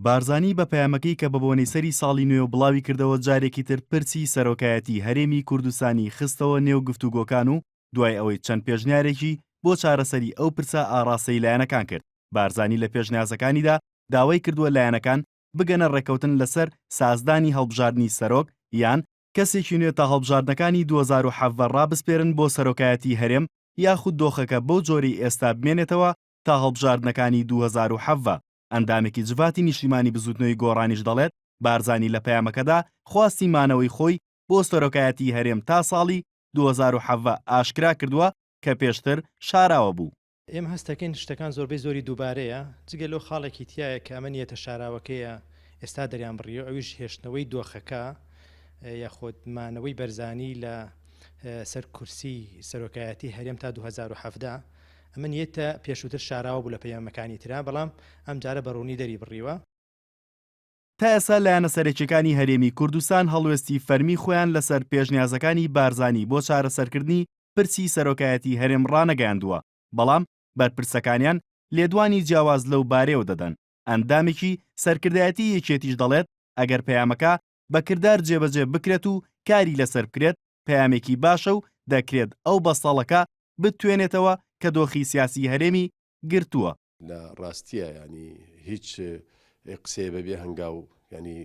بارزانی بە پەیامەکەی کە بەبۆنەی سەری ساڵی نوێوە بڵاوی کردەوە جارێکی تر پرسی سەرۆکایەتی هەرێمی کوردستانی خستەوە نێو گفتوگۆکان و دوای ئەوەی چەند پێشنیارێکی بۆ چارەسەری ئەو پرسە ئاڕاستەی لایەنەکان کرد بارزانی لە پێشنیازەکانیدا داوای کردووە لایەنەکان بگەنە ڕێککەوتن لەسەر سازدانی هەڵبژاردنی سەرۆک یان کەسێکی نوێ تا هەڵبژاردنەکانی 2017 ڕابسپێرن بۆ سەرۆکایەتی هەرێم یاخود دۆخەکە بەو جۆرەی ئێستا بمێنێتەوە تا هەڵبژاردنەکانی 2017. ئەندامێکی جڤاتی نیشتیمانی بزوتنەوەی گۆڕانیش دەڵێت، بارزانی لە پەیامەکەدا خواستی مانەوەی خۆی بۆ سەرۆکایەتی هەرێم تا ساڵی 2017 ئاشکرا کردووە کە پێشتر شاراوە بوو. ئێمە هەست دەکەین شتەکان زۆربەی زۆری دووبارەیە، جگە لەو خاڵێکی تیایە کە ئەمە نیەتە شاراوەکەیە ئێستا دەریان بڕیوە ئەویش هێشتنەوەی دۆخەکە یاخود مانەوەی بەرزانی لە سەر کورسی سەرۆکایەتی هەرێم تا 2017 ئەمە نیەتە پێشووتر شاراوە بوو لە پەیامەکانی ترا بەڵام ئەم جارە بە ڕوونی دەری بڕیوە. تا ئێستا لایەنە سەرەکیەکانی هەرێمی کوردستان هەڵوێستی فەرمی خۆیان لەسەر پێشنیازەکانی بارزانی بۆ چارەسەرکردنی پرسی سەرۆکایەتی هەرێم ڕانەگەیاندووە، بەڵام بەرپرسەکانیان لێدوانی جیاواز لەو بارەیەوە دەدەن، ئەندامێکی سەرکردایەتی یەکێتیش دەڵێت، ئەگەر پەیامەکە بە کردار جێبەجێ بکرێت و کاری لەسەر بکرێت، پەیامێکی باشە و دەکرێت ئەو بەستەڵەکە بتوێنێتەوە کە دۆخی سیاسی هەرێمی گرتووە. لە ڕاستیە یانی هیچ قسەیە بەبێ هەنگاو یانی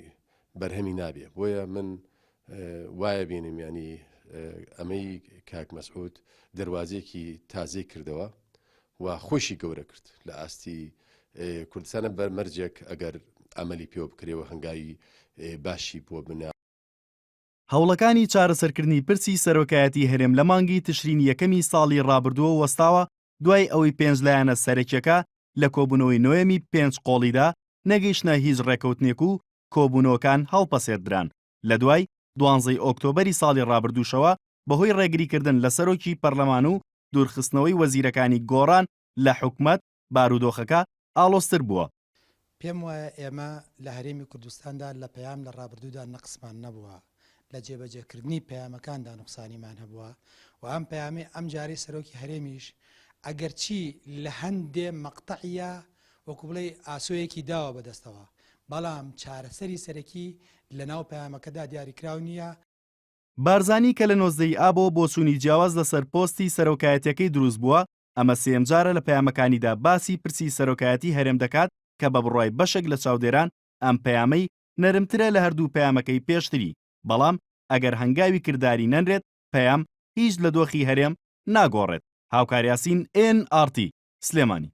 بەرهەمی نابێ بۆیە من وایە بینم ینی ئەمەی کاک مەسعود دەواازێکی تازەی کردەوە و خۆشی گەورە کرد لە ئاستی کوردستانە بەر مەرجێک ئەگەر ئەمەلی پێوە بکرێەوە هەنگاوی باشی بۆ بنا. هەوڵەکانی چارەسەرکردنی پرسی سەرۆکایەتی هەرێم لە مانگی تشرینی یەکەمی ساڵی ڕابردووە وەستاوە دوای ئەوەی پێنج لایەنە سەرەکیەکە لە کۆبوونەوەی نۆیەمی پێنج قۆڵیدا نەگەیشتنە هیچ ڕێکەوتنێک و کۆبوونەوەکان هەڵپەسێردران لە دوای دوانزەی ئۆکتۆبەری ساڵی ڕابردووشەوە بەهۆی ڕێگریکردن لە سەرۆکی پەرلەمان و دوورخستنەوەی وەزیرەکانی گۆڕان لە حکومەت بارودۆخەکە ئاڵۆزتر بووە. پێم وایە ئێمە لە هەرێمی کوردستاندا لە پەیام لە ڕابردوودا نەقسمان نەبووە، لە جێبەجێکردنی پەیامەکاندا نوقسانیمان هەبووە و ئەم پەیامەی ئەمجارەی سەرۆکی هەرێمیش ئەگەرچی لە هەندێ مەقتەعیا وەکو بڵێی ئاسۆیەکی داوە بەدەستەوە، بەڵام چارەسەری سەرەکی لەناو پەیامەکەدا دیاریکراو نییە. بارزانی کە لە 19 ی ئابەوە بۆچوونی جیاواز لەسەر پۆستی سەرۆکایەتیەکەی دروست بووە، ئەمە سێیەم جارە لە پەیامەکانیدا باسی پرسی سەرۆکایەتی هەرێم دەکات کە بە بڕوای بەشێک لە چاودێران ئەم پەیامەی نەرمترە لە هەردوو پەیامەکەی پێشتری، بەڵام ئەگەر هەنگاوی کرداری نەنرێت پەیام هیچ لە دۆخی هەرێم ناگۆڕێت. هاوکار یاسین، ئێن ئاڕ تی، سلێمانی.